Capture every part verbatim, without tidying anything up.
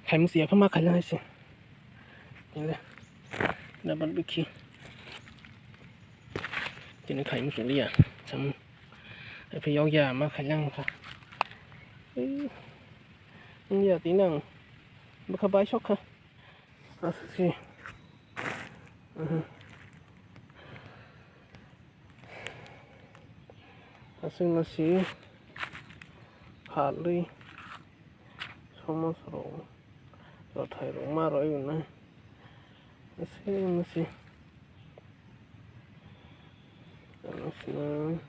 Khaimung si yapha ma khaila hai se. Tini, dapat bikhi. Tini khaimung si liya. Sam. Epe yokya ma khaila ang kha. Eh, ya tini ang bwkha bai sok kha. Aswk se. Mhm. Aswk no se phalwi somos rok, rothai rok ma roi nai. Aswk no se. Aswk no.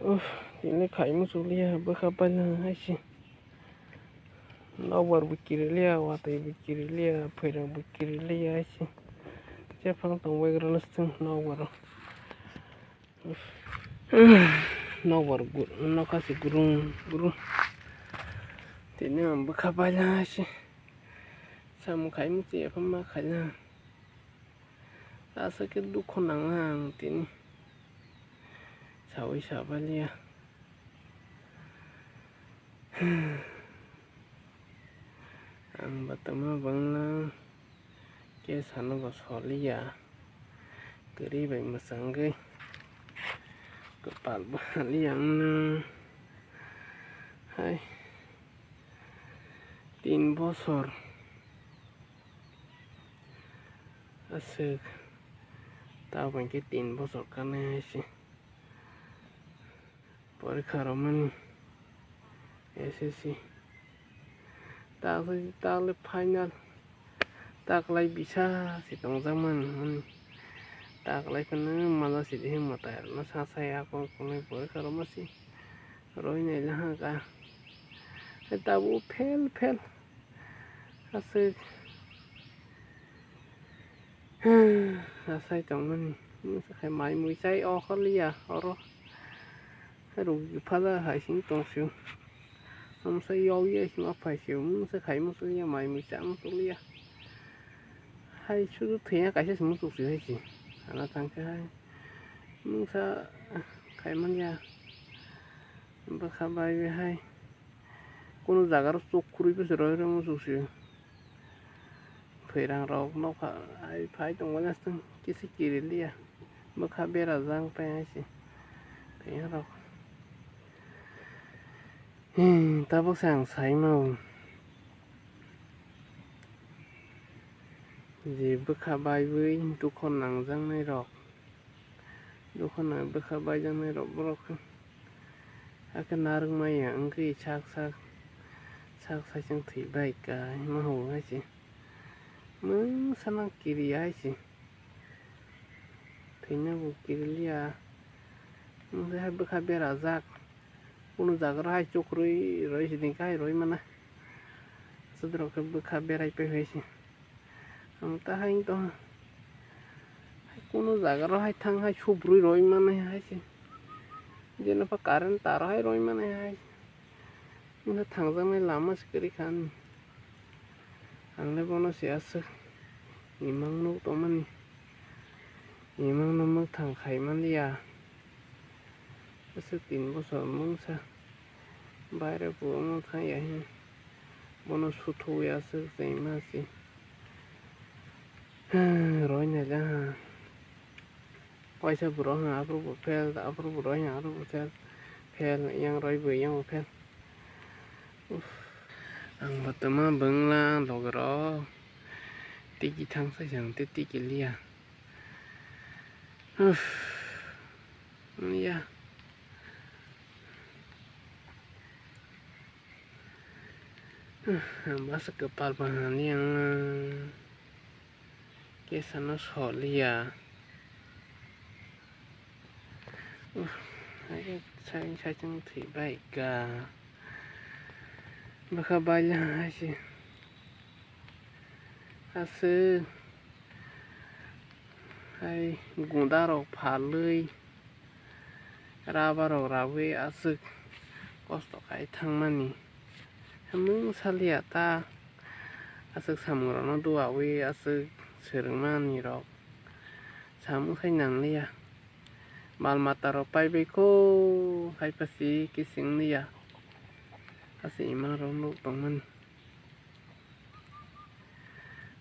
Uff, tini khaimung si liya, bwkha bai nang hai se. Nokbar bo kiri liya, watwi bo kiri liya, phairang bo kiri liya hai se. Chephang tong bai rw no se nokbar o. Nokbar gu-, nokha se gurung gurung. Tini ang bwkha bai nang hai se. Samung khaimung si yapha ma khaila. Aswk khe dukhu nang ang tini. Saui sa baliya. Ang batama bangla khe sano bo soliya. Kwrwi bai mwchangwi kwpal bo haliya wngno. Hai tin bosor. Aswk, tabuk hinkhe tin bosor kanai hai se porikha romani S S C. Takle final, taklai bisa se tongjakmani hwnwi. Taklai phano mala sidi hwnwi mwtai rokno sa sai, akon kunui porikha roma se roi nai le hwnka. Hai tabuk fail, fail. Aswk. Asai tongmani. Mungsa khai mai mui chai o khorliya oro. Rugi phala hai sing tong sio. Mungsa yog ya sima phai sio. Mungsa khai mungsa ya mai mui cha mungsa liya. Hai sudu thwiya kaisa se muchuk sio hai se. Ana thangkhe hai. Mungsa khai man ya. Bwkha bai bai hai. Kunu jaga rok chuk kwrwi bwswk roi rw muchuk sio. Phairang rok nokha ai phai tongmani aswk kisa kiri liya. Bwkha bera jang pai hai se. Phairang rok. Hmm, tabuk se ang sai mao. Je bwkha baiwi dukho nangjaknai rok. Dukho nang bwkha baijaknai rok borok khe. Hakhe narwk maya wngwi sak sak, sak sak chwng thwi bai ka hima hwnwi hai se. Mungsa nang kiri hai se. Thwina bo kiri liya. Mungsa hai bwkha berajak. Kunu jaga rok hai chuk rwi roi sini kai roi mana. Sudrok khe bwkha berai pai hai se. Ang ta hai to. Kunu jaga rok hai thang hai subrui roi mana hai se. Jeno pha current tar hai roi mana hai. Mungsa thangjaknai lama se kwrwi kha ani. Ang le bono se aswk imang nuk tongmani. Imang no mwthang khai manliya. Aswk tin bosor mungsa. Baire bo omo thang ya hin. Bono suthu ya aswk chengma se. Roi nai le ha. Waisa borok hwnka aphuru bo fail, aphuru bo roi hwnka aphuru bo fail, fail yang roi bo yang bo fail. Uff. Ang bo tongma bwngla logi rok tiki thang sai se ang tei tiki liya. Uff. Ya. Ang bwsa kwpal bahani ang kesa no soliya. Uff, hai saichung thwi bai ka. Bwkha baila hai se. Aswk hai gunda rok phalwi. Rubber rok rawi aswk kosto khai thangmani. Mung saliya ta aswk samung rokno duawi aswk swrwngmani rok samung sai nangliya. Mal mata rok paibai kho hai pasi kising liya. Ase imang rok nuk tongmani.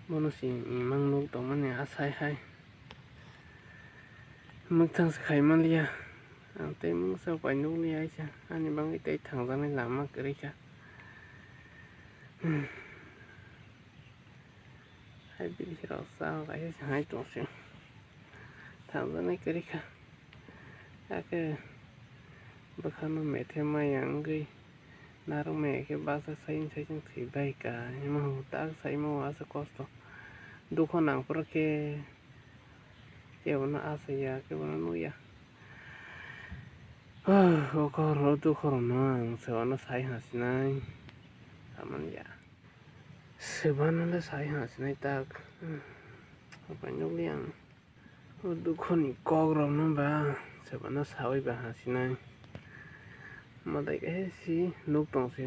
Bono se imang nuk tongmani asai hai. Mwthang se khai manliya. Ang tei mungsa bai nukliya aisa. Ani bagwi tei thangjaknai lama kwrwi kha. Hmm. Hai bini rok sa kaisa se hai tong se. Thangjaknai kwrwi kha. Hakhe bwkhano methe maya wngwi narwk maya khe baksa saiyung saiyung thwi bai ka. Imo tak saimao aswk kosto. Dukho nang phuru khe kebono aswk ya, kebono nuk ya. O khorokno dukho rokno ang se uano sai ha sinai. Tamani ya. Sebano le sai ha sinai tak. Bai nukli ang. O dukhoni kok rokno ba sebano saui ba ha sinai. Mwtai kaisa si nuk tong si.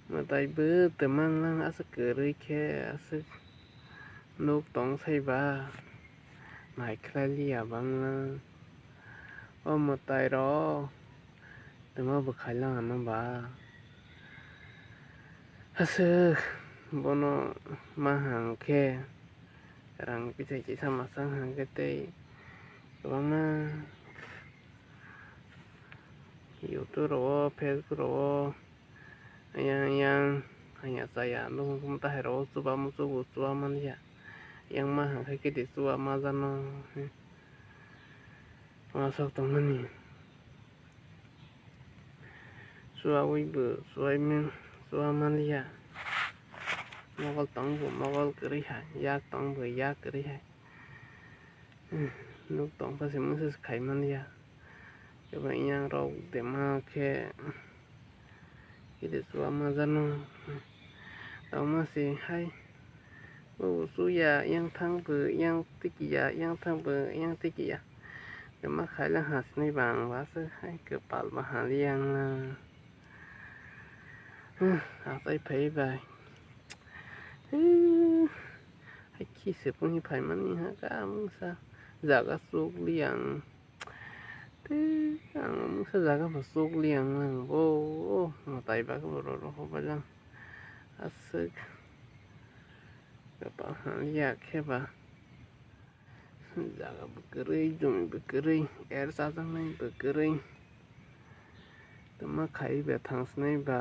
Mwtai bo twmang lang aswk kwrwi khe aswk nuk tong sai ba. Naikhlai liya bangla. O mwtai rok. Tongma bwkhai lang ano ba. Aswk bono ma hang khe rang kisa kisa masang hang khe tei kwbangma YouTube rogo, Facebook rogo, yang yang hanya chaya nukung tahai rogo chuba muchungo chuba manliya. Yang ma hang khe kiti chuba ma jano. Aswk tongmani. Chuawi bo chuai meng, chua manliya. Mogol tong bo mogol kwrwi hai, yak tong bo yak kwrwi hai. Hmm, nuk tong pha se mungsa se khai manliya. Eba yang rok dema khe kiri chua ma jano. Tongma se hai. Bo chuya yang thang bo yang tikiya, yang thang bo yang tikiya. Tei ma khaila ha sini bang ba se hai kwpal ba ha liya wngna. Achai phai bai. Hai khi se phungni phai mani ha ka mungsa jaga chuk liya ang. Tei ang mungsa jaga bo chuk liya ang bo mwtai ba bo roro ho ba jang. Aswk. Kwpal ha liya khe ba. Jaga bo kwrwi, jumi bo kwrwi, er chajaknai bo kwrwi. Tongma khai ba thang sinai ba.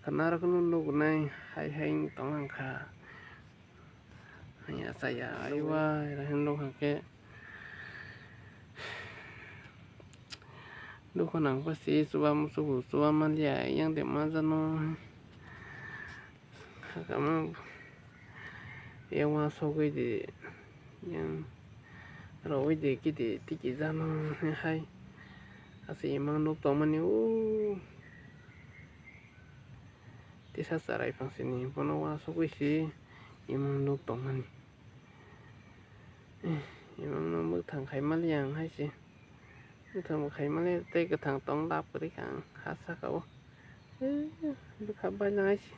Khna rok no nugnai hai hai wng tong lang kha. Haya chaya aiwa era hin rok hake. Dukha nang pha si chuba muchungo chuba manliya yang de ma jano. Hakama yang uansukgwi di, yang rogwi di kiti tiki jano hai. Aswk imang nuk tongmani o tisa chwrai phangsini bono uansukgwi si imang nuk tongmani. Imang no mwthang khai maliya ang hai se. Mwthang bo khai maliya tei kwthang tong lab kwrwi kha ang ha saka o. Bwkha bailangwi se.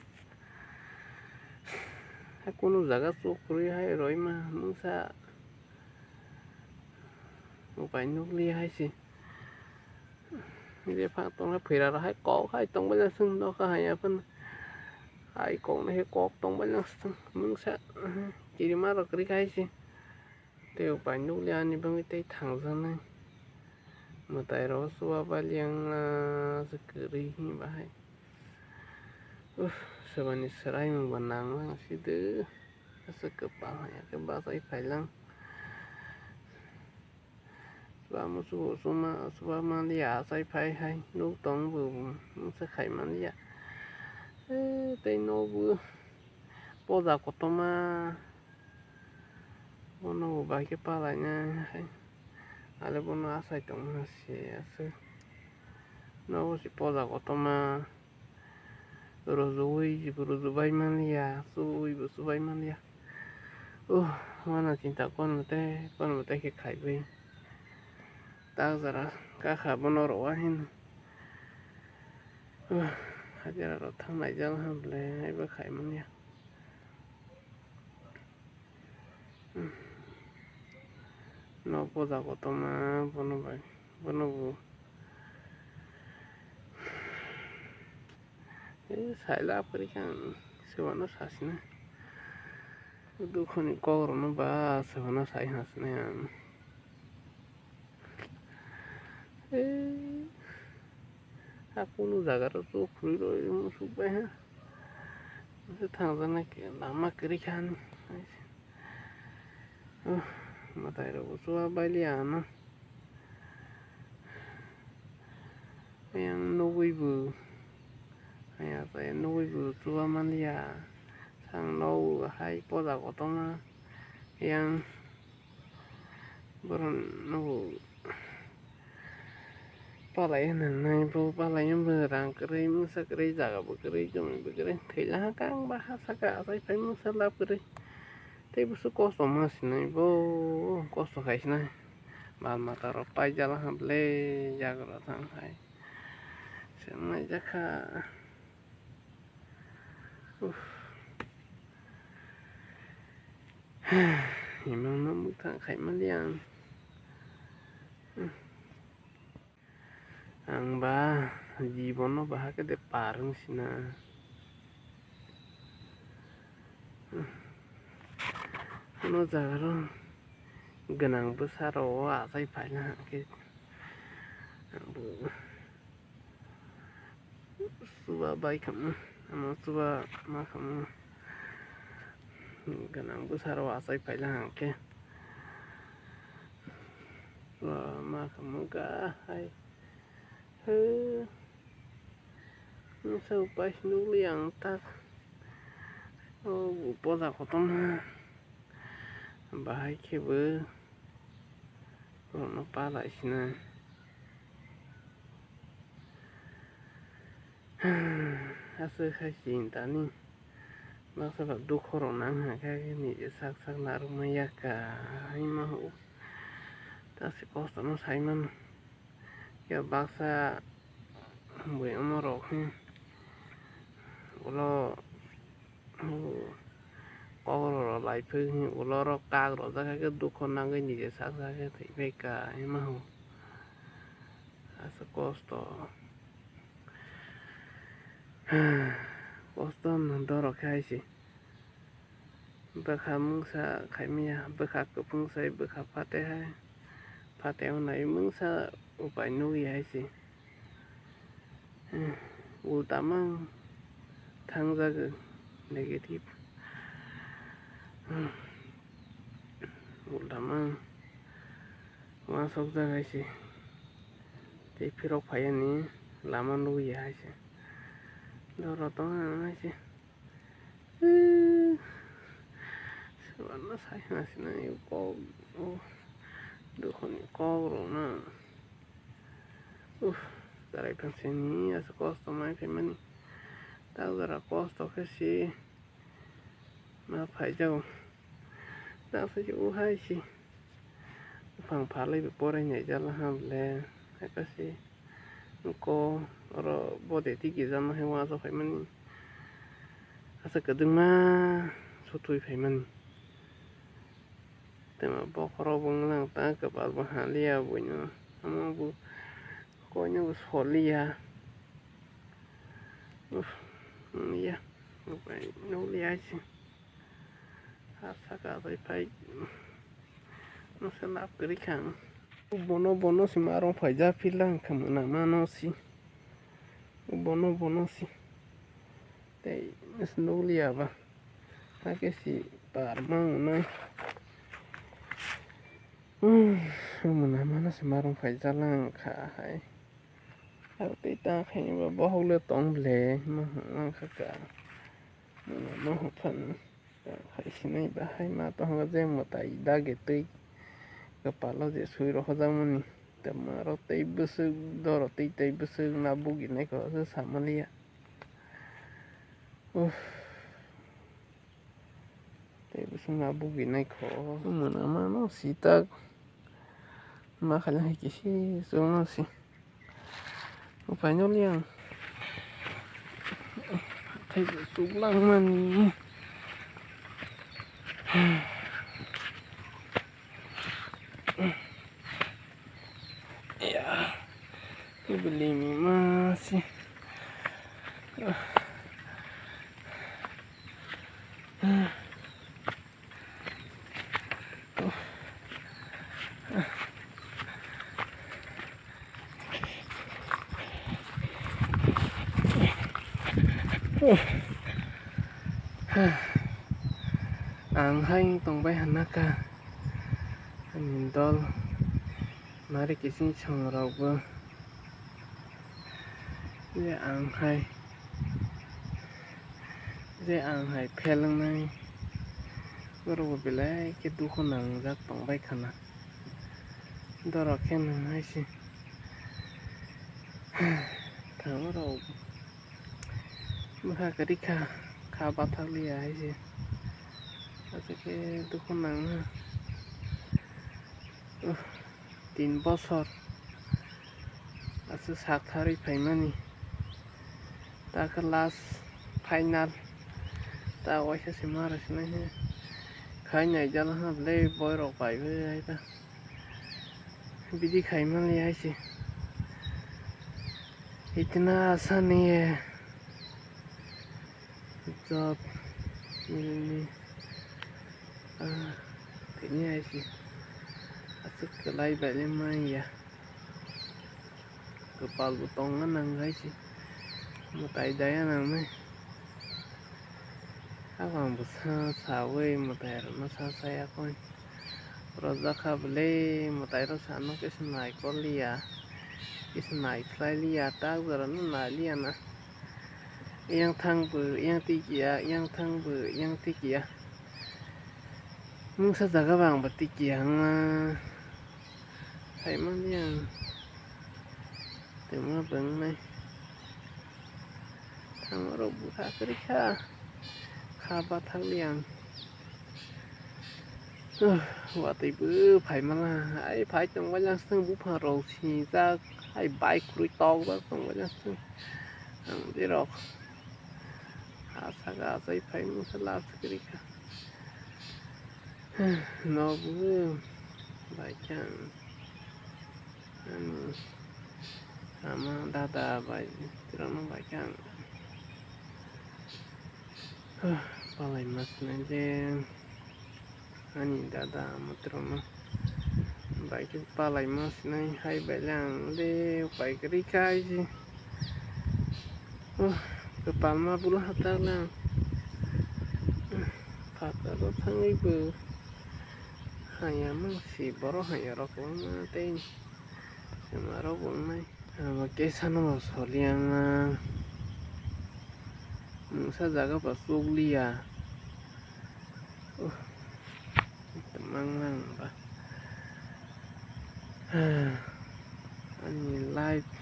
Hakunu jaga chuk kwrwi hai roi ma mungsa. Upai nukli hai se. Befang tongkhe phwira rok hai kok hai tongbaijak chwng nokha hai aphano. Hai kok nokhe kok tongbaijak chwng mungsa. Kirima rok kwrwi kha hai se. Tei upai nukli ani bagwi tei thangjaknai. Mwtai rok chuba baliya wngna se kwrwi hwnwi bahai. Uff, swbani swraimung bo nanglang sidi. Aswk kwpal haya khe bachai phailang. Chuba muchungo chuma, chuba manliya achai phai hai nuk tong bo mungsa khai manliya. Tei nobo poja kotorma. Bono bo bai khe palaina hai. Ale bono achai tongma se aswk. Nogo se poja kotorma. Rwjui bo rwjubai manliya, chuwi bo chubai manliya. Uh, wana chinta konmate, konmate khe khaibai. Tak jora kakha bono rwwa hino. Uh, hajira rok thang naijak ham le, abo khai manliya. No poja kotorma bono bai, bono bo. Eh, saila kwrwi kha ang, se uano sasinai. Dukhoni kokrokno ba se uano sai hasinai ang. Eh, ha kunu jaga rok tuk khurui roi musuk bai ha. Thangjaknai lama kwrwi kha ani. Mwtai rok bo chuba bailiya ano. Yang nugui bo. Yang nugui bo chuba manliya. Sang no hai poja kotorma. Yang borok no palai hinwi bo palai bo rang kwrwi mungsa kwrwi jaga bo kwrwi jomoi bo kwrwi thwi laha kang ba ha saka achai phai mungsa lab kwrwi tei busu kosto ma sinai bo kosto khai sinai mal mata rok paijak laha ble jaga rok thang hai se wngnai jakha. Imang no mwthang khai mali ang. Ang ba jibono bahai khe de par wng sina. Ano jaga rok gwnang bwsa rok o achai phaina hwnkhe ang bo. Chuba bai khamu, omo chuba ma khamu. Gwnang bwsa rok achai phaila hwnkhe. Chuba ma khamu kahai. He. Mungsa upai nukli ang tak. O poja kotorma. Bahai khe bo. Borokno palai sinai. Aswk hai chini tani. Baksa ba dukho rok nang kha khe nije sak sak narwkma ya ka hinma hw. Tasi kosto no sai mano. Ya baksa bui omo rok hin ulo. Kokrok rok lai phai ulo rok kak rok jak khe dukho nangwi nije sak sak khe thwi phai ka hinma hw. Aswk kosto. Kosto no dorok khe hai se. Bwkha mungsa khaimaya, bwkha kwphwng sai, bwkha phatwi hai. Phatwi wngnai mungsa upai nukya hai se. Ulta mang thangjago negative. Ulta mang uansukjak hai se. Tei phirok phaiyani lama nukya hai se. Doro tong hai se. Swbarno sai hwna sinai kok o dukhoni kok rokno. Uff, chwrai phansini aswk kosto mai phaimani. Tak jora kosto khe si ma phaijago. Tak sai se uhai si. Buphang phalwi bo porai naijak laha bole, hai khe se ko oro bode twi kijama hai uansuk phaimani, aswk kwdwngma sutwi phaimani. Tei bokhorok bo wnglang ta, kwpal bo haliya buino, omo bo koino bo soliya. Uff, wngya, upai nukliya se. Ha saka achai phai. Masa lab kwrwi kha ang. Bono, bono se ma rong phaijak phila wngkha mwnama no si. Bono, bono si. Tei nukliya ba. Hakhe si par ma wngnai. Hmm, mwnama no se ma rong phaijak lang kha hai. Aro tei ta khaini ba bohok le tong ble ma wngkha ka. Mwnama hwnphano. Hai sinai bahai ma tongkha je mwtai dagi twi kwpalo je swi rohorjakmani. Tei marok tei bwswk doro tei tei bwswk na buginai kho se samaliya. Uff. Tei bwswk na buginai kho. Mwnama no sitak. Ma khaina hai khe se chwngno se. Upai no liya. Hathai bo chuk langmani. Ya. Tei bo limi ma se. Ang hai tongbai hwnna kha ani dol nari kiching song rokbo je ang hai je ang hai fail wngnai borokbo belai khe dukhu nangjak tongbai khana. Dorok khe nwng hai se thangma rok bwkha kwrwi kha, kha bathak liya hai se. Aswk khe dukhu nangna. Tin bosor aswk sak tharwi phaimani. Ta khe last final. Ta waisa se ma rw sinai se khai nai jala ha bwlai boirok bai bai hai ta. Bidi khai mani hai se. Itna asan ye. Job milni ah tini hai se. Aswk kwlai bai le manya. Kwpal bo tongna nang hai se. Mwtai daya nangnai. Abang bwsa sawi mwtai rokno sa saya koi. Rojak kha bwle mwtai rok sano kisa nai kor liya. Kisa nai khlai liya tak jora no nai liya na. Yang thang bo yang tikiya, yang thang bo yang tikiya. Mungsa jaga bang bo tikiya hwnma. Saimani ang tongma bwngnai. Thangma rok bwkha kwrwi kha. Kha bathak liya ang. Watwi bo phaimala. Ai phai tongbai lang sung buphang rok sinijak. Ai bai khurui tokjak tongbai lang sung. Ang dirok ha saka achai phai mungsa last kwrwi kha. Nogo bai khe ang ani ama dada bai rokno bai khe ang palai ma sinai je. Ani dada ama rokno bai khe palai ma sinai hai bai le ang le upai kwrwi kha ai se. Oh, kwpalma bula hatak lang. Phataro thangwi bo haya mangsi borok haya rok kwbangma tei chwngma rok bo wngnai. Abo kesa no soli ang na mungsa jaga ba chukliya. Oh. Mang lang ba. Ani life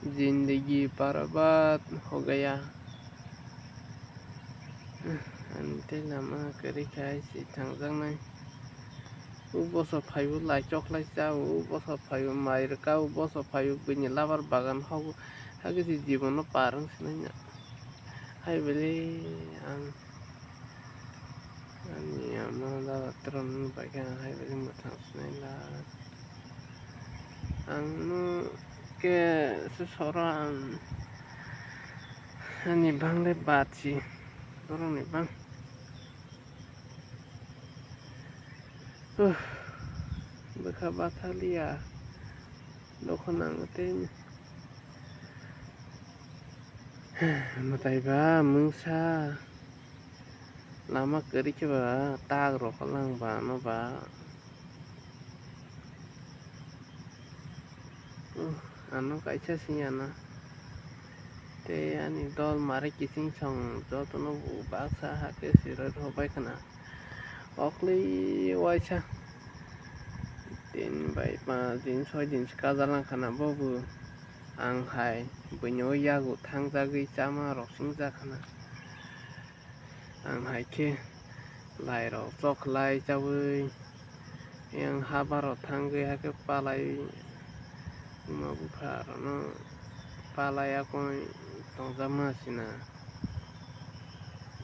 zindagi barbad ho gaya. Ani tei lama kwrwi khai se thangjaknai. O boso phaibo lai choklai cha o, o boso phaibo mai rwka o, o boso phaibo buini labar bagan hogo. Hakhe se jibono par wng sinai na. Hai bele ang ani ama dada trom ni bai khe ang hai bele mwthang sinai la. Ang no khe se soro ang ani bang le bad si borok ni bang. Huh, bwkha bathaliya dukhu nango tei mwtai ba mungsa lama kwrwi khe ba tak rok lang ba ano ba. Ano kaisa siyana tei ani dol mari kiching song jotono bo baksa hakhe siroi rwbai khwna. Okli waisa tin bai panch din soi din se kajalang khwna bobo. Ang hai buino yago thangjagwi chama rok singjak khwna. Ang hai khe lai rok chokhlai chaui yang haba rok thangwi hakhe palai buma bupha rokno palai akoi tongjakma sina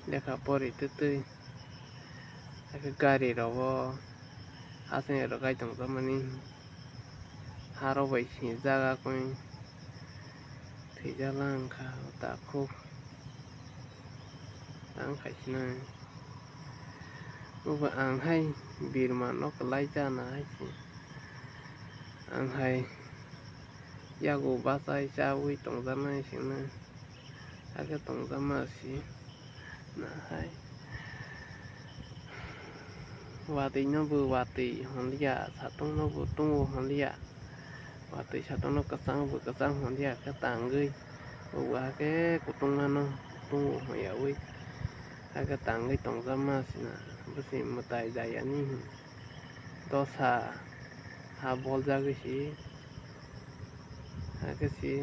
lekha pori twtwi hakhe gari rogo aswk rwgai tongjakmani. Harok bai sinijak akoi thwijak lang kha takhuk ang khaisina. Obo ang hai birma no kwlai chana hai se ang hai yago bachai chaui tongjaknai singna. Ake tongjakma si nahai. Watwi no bo watwi honliya, satung no bo tungo honliya. Watwi satung no kwchang bo kwchang honliya, khe tangwi bo hakhe kutung mano tungo honyawi. Hakhe tangwi tongjakma sina bwswi mwtai jayani hin. Dosa ha boljagwi si, hakhe si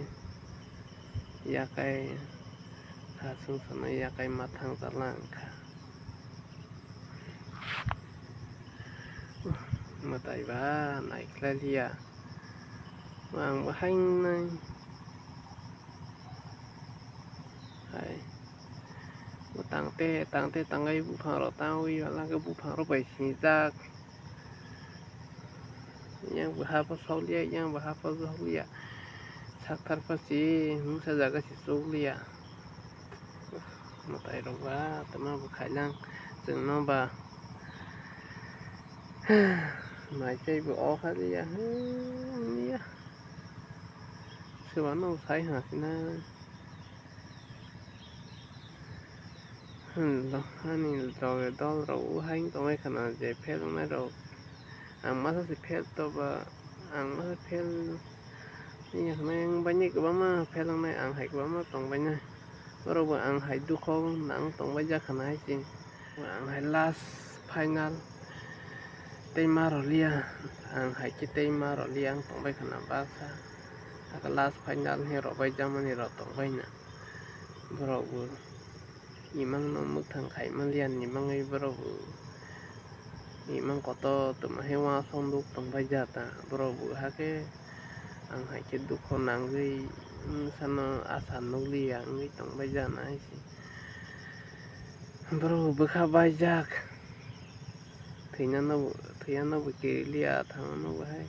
yakai ha sung sanai yakai mathang chala wngkha. Mwtai ba naikhlai liya. Ang bo hai wngnai. Hai. Bo tangte, tangte, tangai buphang rok tangwi, wala khe buphang rok bai sinijak. Yang bo hapha sokliya, yang bo hapha sokliya. Sakthar pha si, mungsa jaga si chukliya. Mwtai rok ba, tama bo khailang, chwng no ba. Mai tei bo o kha liya, hmm, ya. Swbano sai ha sina. Hmm, ani loge dol rok o hai tongwi khana je fail wngnai rok. Ang masa se fail to ba, ang masa fail ni hwnwi ang baini kwbangma fail wngnai, ang hai kwbangma tongbainai. Borok bo ang hai dukho nang tongbaijak khana hai se. Ang hai last final tei ma rwliya, ang hai khe tei ma rwliya, ang tongbai khana baksa. Hakhe last final hinwi rwbai jakmani rok tongbaina. Borok bo imang no mwthang khai manliya ni bagwi borok bo imang kotor twma hai uansuk nuk tongbaijak ta. Borok bo hakhe ang hai khe dukho nangwi, mm, sano asa nukliya wngwi tongbaijak na hai se. Borok bo bwkha baijak. Thwinano bo, thwinano bo kiriliya, thangmano bo hai.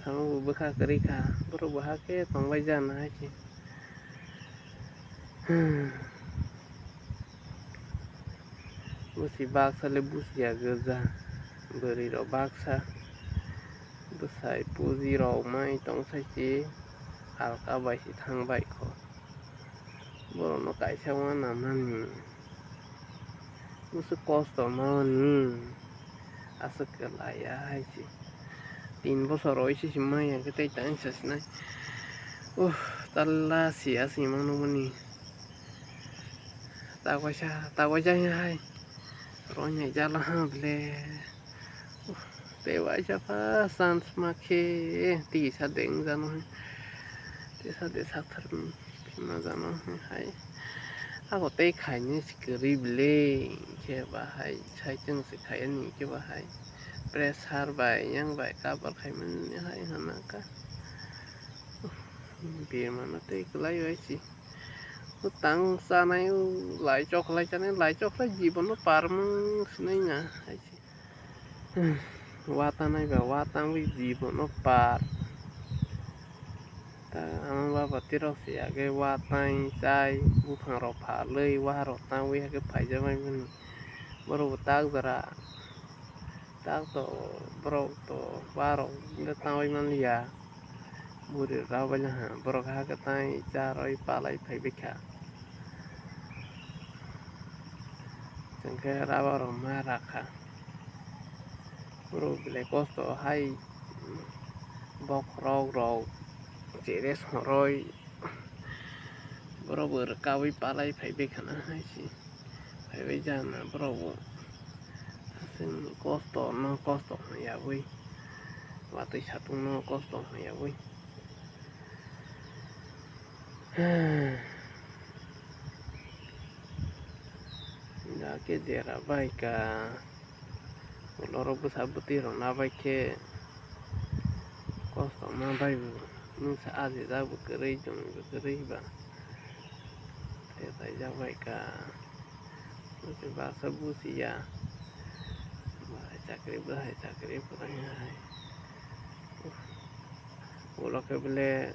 Thangma bo bwkha kwrwi kha. Borok bo hakhe tongbaijak na hai se. Hmm. Busi baksa le busiya gwja. Bwrwi rok baksa. Bwsai puji rok mai tong sai se. Alka bai se thang bai kho. Borokno kaisa uanamani. Bwswk kosto mani. Aswk kwlaiya hai se. Tin bosor roi se se maya khe tei tang sa sinai. Uh, talla sia se imang nukmani. Takoisa, takoisa hai. Roi nai jala ha bele. Tei waisa pha chance ma khe tisa de wng jano hai. Tisa de sakthar ma jano hai. Ako tei khaini se kwrwi bele khe bahai sai chwng se khai ani khe bahai. Pressure bai yang bai cover khai mani hai hana kha. Birmano tei kwlai bai si. Tang chanai lai chokhlai chanai lai chokhlai jibono parmung sinai na hai se. Watanai ba watangwi jibono par. Ta ama baba tirok se age watang chai buphang rok phalwi waha rok tangwi hake phaijak bai mani. Borok bo tak jora tak to borok to waha rok tangwi manliya. Buri rok rw baina ha borok hake tangwi charwi palai phaibaikha. Chwng khe rubber rok ma rakha. Borok belai kosto hai bokhorok rok chere soroi borok bo rwkaui palai phaibai khana hai se. Phaibai jana borok bo aswk kosto no kosto hwnyaui watwi satung no kosto hwnyaui. Da khe dera bai ka, ulo rok bwsa bwtwi rok na bai khe kosto ma bai bo, nwng sa ajijak bo kwrwi, chwng bo kwrwi ba, tei paijak bai ka, bwsa busi ya, bahai chakri, bahai chakri, bahai hai. Ulo khe bele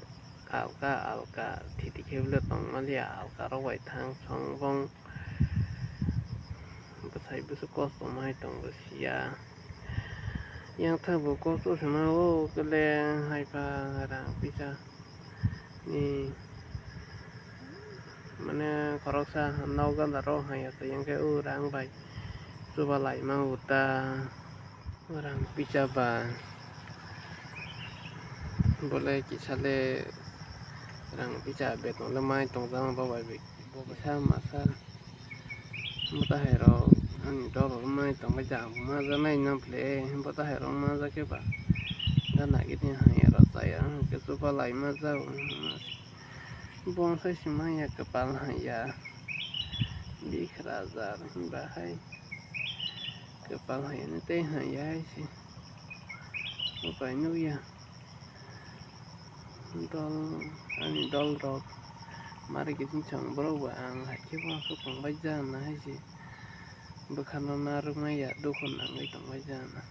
alka alka thiti khe bele tongmani ya, alka rok bai thang song bong bwsai bwswk kosto mai tongo siya. Yang thang bo kosto se ma o kele hai pha rang pisa ni Mane khoroksa nok gana rok hanya twi hwnkhe o rang bai chuba lai mango ta. O rang picha ba bole kisa le rang picha beton le mai tong jama bo bai kisa masa. Bo tahai rok ani dol rok mai tong bai jang ma ja nai na ple bo tahai rok ma ja khe ba gana gini hanya rok chaya hwnkhe chuba lai ma ja o. Bonsai se manya kwpal hamya. Bikhrajar hinba hai kwpal hamya tei hamya hai se. Upai nukya. Dol, ani dol rok mari kiting chwng borok bo ang hai khe bo aswk tongbai jana hai se. Bwkhano narwkmaya dukhu nangwi tongbai jana.